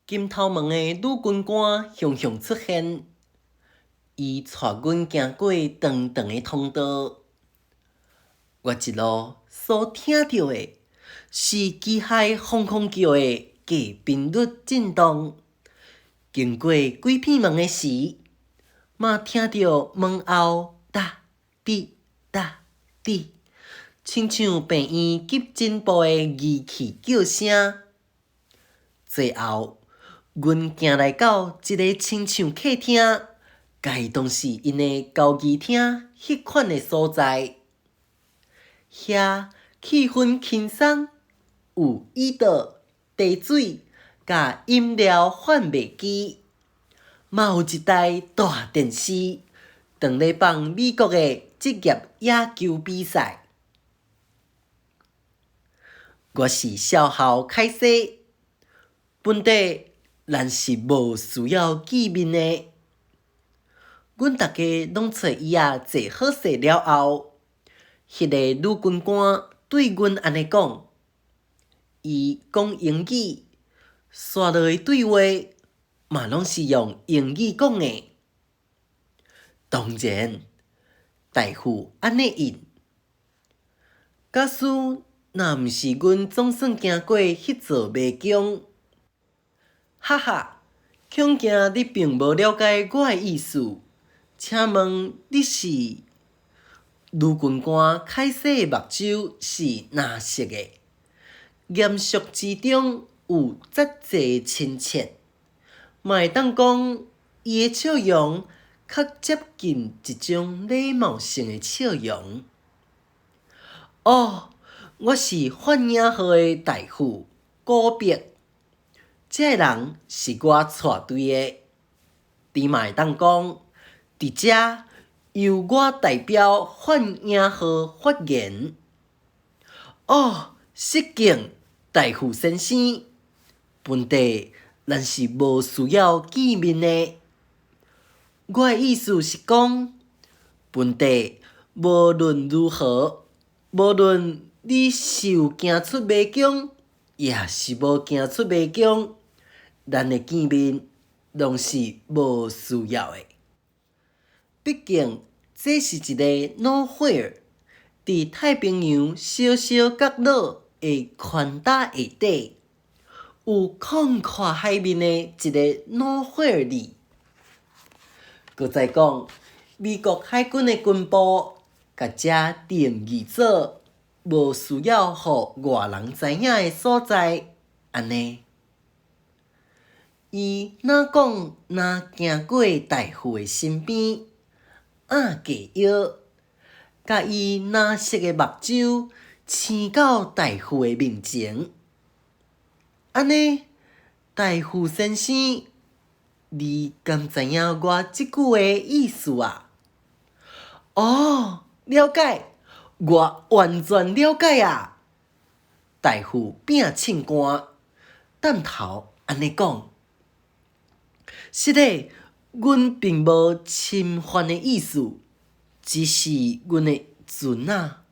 金頭毛的女軍官雄雄出現，伊帶阮行過長長的通道。我一路所聽著的是機械轟轟叫的低頻率震動。經過幾片門的時，嘛聽著門後噠滴噠滴，親像病院急診部的儀器叫聲。最後，阮行來到一個親像客廳，該當是𪜶的交誼廳彼款的所在。遐氣氛輕鬆，有椅桌、茶水、佮飲料販賣機，嘛有一台大電視，當咧放美國的職業野球比賽。我是少校凱西，本底咱是無需要見面的。阮逐家攏揣椅仔坐好勢了後，彼个女軍官對阮按呢講，伊講英語，紲落的對話嘛攏是用英語講的。當然，大夫按呢應。假使若毋是阮總算行過彼座迷宮，哈哈，恐驚你並無了解我的意思。請問你是？女軍官凱西的目睭是藍色的，嚴肅之中有遮濟親切，嘛會當講伊的笑容較接近一種禮貌性的笑容。哦，我是幻影號的大夫古伯，這个人是我帶隊的。你嘛會當講，佇遮由我代表幻影號發言。哦，失敬，大夫先生，本底咱是無需要見面的。我的意思是講，本底無論如何，無論你是有行出迷宮，抑是無行出迷宮，咱的見面攏是無需要的。畢竟，這是一個 nowhere，佇太平洋小小角落的寬大下底，有廣闊海面的一個 nowhere 裡。閣再講，美國海軍的軍部共遮定義做無需要予外人知影的所在，按呢。伊若講若行過大夫的身邊，按下腰，共伊藍色的目睭生到大夫的面前。按呢，大夫先生，你敢知影我這句話的意思啊？哦，了解，我完全了解啊！大夫摒凊汗，點頭按呢講。是的，阮並無侵犯的意思，只是阮的船啊，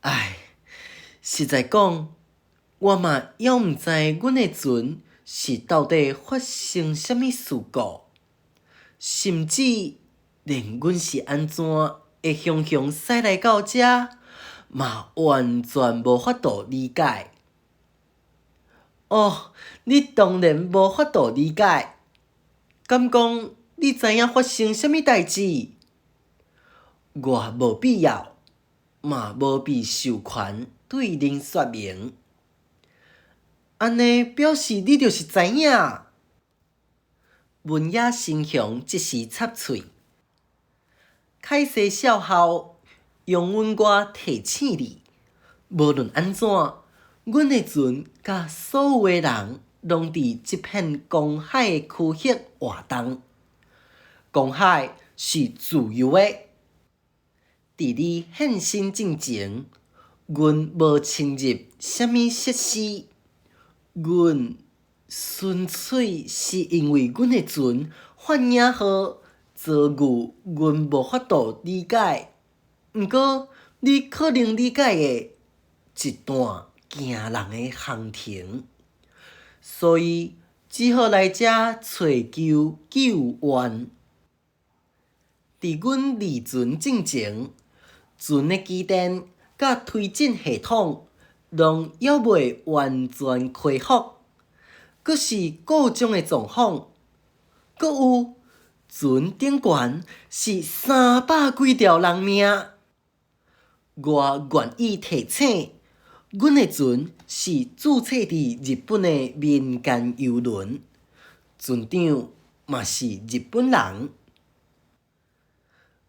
唉，實在講，我嘛猶毋知阮的船是到底發生啥物事故，甚至連阮是按怎會雄雄駛來到遮，嘛完全無法度理解。哦，你當然無法度理解。敢講你知影發生啥物代誌？我無必要，嘛無被授權對恁說明。按呢表示你就是知影。文野新雄這時插喙，凱西少校容允我提醒你，無論按怎，阮的船佮所有的人攏佇這片公海的區域活動。公海是自由的。佇你現身進前，阮無侵入啥物設施。阮純粹是因為阮的船幻影號遭遇阮無法度理解，毋過你可能理解的一段驚人的航程。所以，只好來遮揣求救援。佇阮離船進前，船的機電佮推進系統攏猶未完全恢復，閣是故障的狀況，閣有船頂懸是300幾條人命。我願意提醒，阮的船是註冊佇日本的民間郵輪，船長嘛是日本人。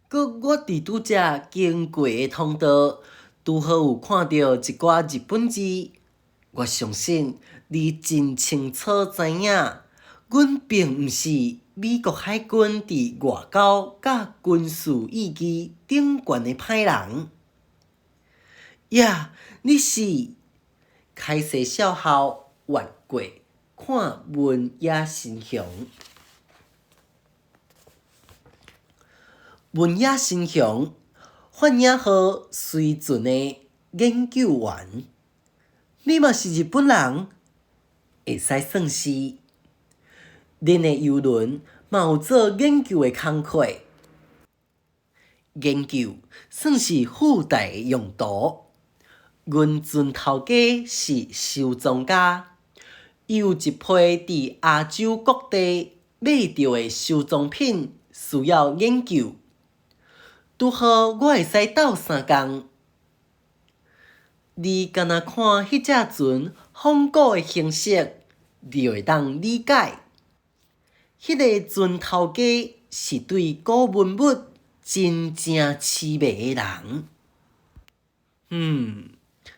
閣我佇拄才經過的通道，拄好有看著一寡日本字。我相信你真清楚知影，阮並毋是美國海軍佇外交佮軍事意義頂懸的歹人。呀，你是凱西少校越過看文野伸雄。文野伸雄，幻影號隨船的研究員。你嘛是日本人？會使算是。恁的郵輪嘛有做研究的工課。研究算是附帶的用途。阮船頭家是收藏家，伊有一批佇亞洲各地買著的收藏品需要研究。拄好我會使鬥相共。你敢若看彼隻船仿古的形式，你就會當理解。彼個船頭家是對古文物真正癡迷的人。嗯，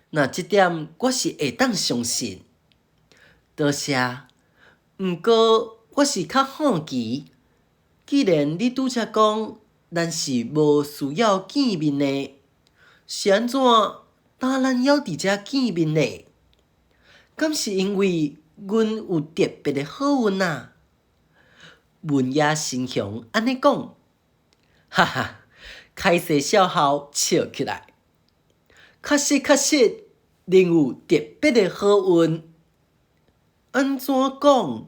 若這點我是會當相信。多謝。毋過我是較好奇，既然你拄才講咱是無需要見面的，是按怎今咱猶佇遮見面呢？敢是因為阮有特別的好運啊？文野伸雄按呢講，哈哈，凱西少校笑起來。確實確實，恁有特別的好運。按怎講？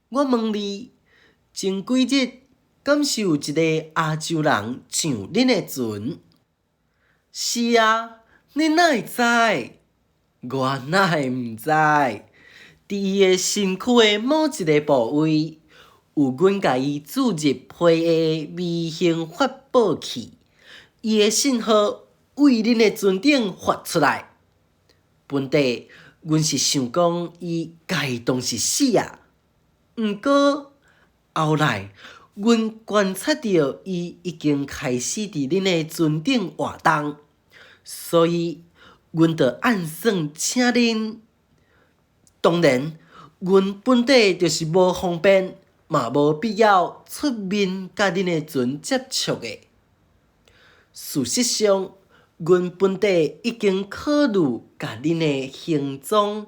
我問你，前幾日敢是有一個亞洲人上恁的船？是啊，你哪會知？我哪會毋知？佇伊的身軀的某一個部位，有阮共伊注入皮的微型發報器，伊的信號對恁的船頂發出來。本底阮是想講伊該當是死啊，毋過後來阮觀察著伊已經開始佇恁的船頂活動，所以阮就按算請恁。當然，阮本底就是無方便，嘛無必要出面佮恁的船接觸的。事實上，阮本底已經考慮共恁的行蹤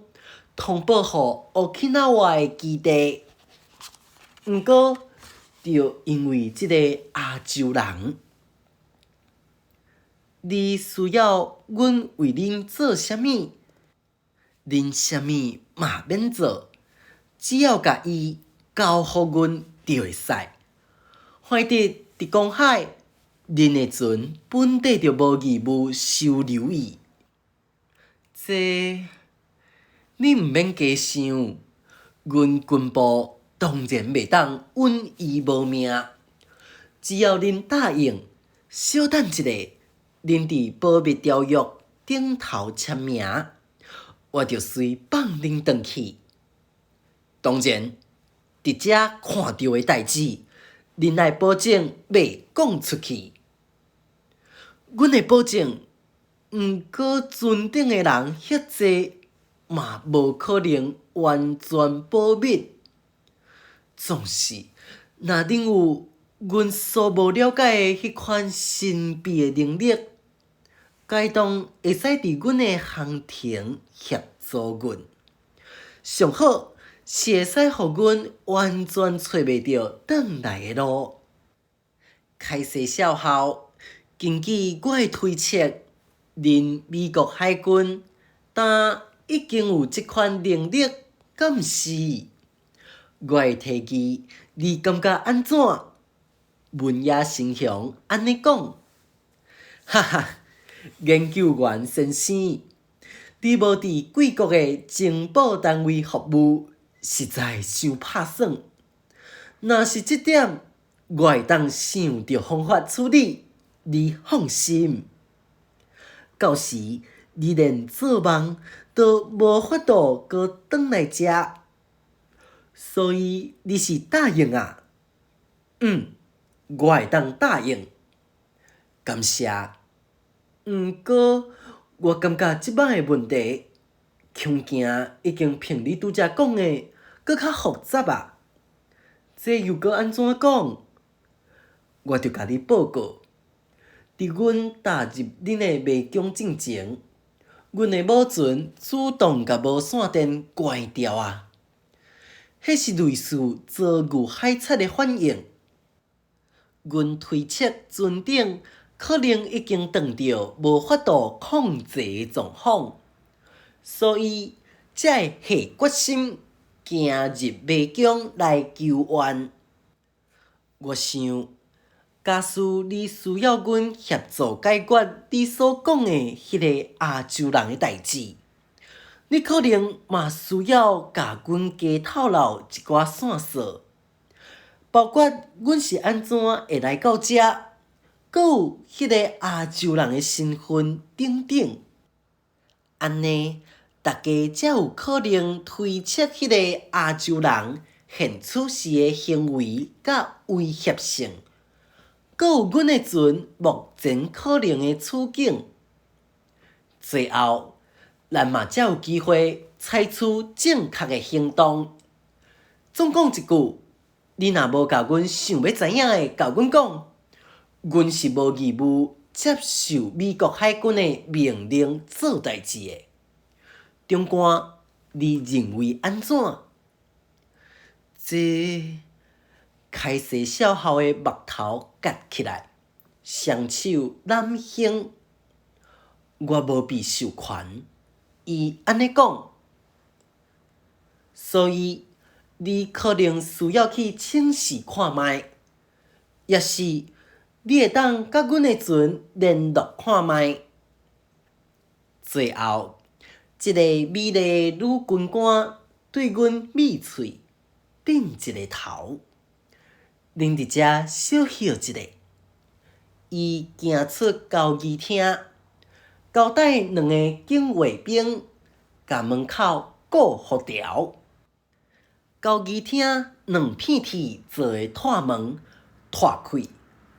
通報予沖的基地。毋過，就因為這個亞洲人，你需要阮為恁做啥物？恁啥物嘛免做，只要共伊交予阮就會使。反正佇公海，恁的船本底就無義務收留伊。這，你毋免加想，阮軍部當然袂當允伊無命。只要恁答應，小等一下，恁佇保密條約頂頭簽名，我就隨放恁轉去。當然，佇遮看著的代誌，恁愛保證袂講出去。阮會保證，毋過船頂的人遐濟，嘛無可能完全保密。總是，若恁有阮所無了解的彼款神秘的能力，該當會使佇阮的航程協助阮。上好是會使予阮完全揣袂著轉來的路。凱西少校，根據我的推測，恁美國海軍今已經有這款能力，敢是？我的提議，你感覺按怎？文野伸雄按呢講。哈哈，研究員先生，你無佇貴國的情報單位服務，實在傷拍算。若是這點，我會當想著方法處理，你放心。到時你連做夢都無法度閣轉來遮，所以你是答應啊？嗯，我會當答應。感謝。毋過，我感覺這擺的問題，恐驚已經比你拄才講的閣較複雜啊！這又閣按怎講？我著共你報告，佇阮踏入恁的迷宮進前，阮的母船主動共無線電關掉啊！彼是類似遭遇海賊的反應。阮推測船頂可能已經撞著無法度控制的狀況，所以才會下決心行入迷宮來求援。我想，假使你需要阮協助解決你所講的彼个亞洲人的代誌，你可能嘛需要共阮加透露一寡線索，包括阮是按怎會來到遮，閣有彼个亞洲人的身份等等。按呢，大家才有可能推測彼个亞洲人現此時的行為佮威脅性，閣有阮的船目前可能的處境。最後，咱嘛才有機會採取正確的行動。總講一句，你若無共阮想欲知影的共阮講，阮是無義務接受美國海軍的命令做代誌的。長官，你認為按怎？這凱西少校的目頭結起來，雙手攬胸。我無被授權，伊按呢講，所以你可能需要去請示看覓，抑是你會當佮阮的船聯絡看覓。最後，這个美麗女軍官對阮抿喙，點一个頭。恁佇遮小歇一下。伊行出交誼廳，交代兩个警衛兵共門口顧予牢。交誼廳兩片鐵做的鐵門，拖開，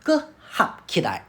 閣合起來。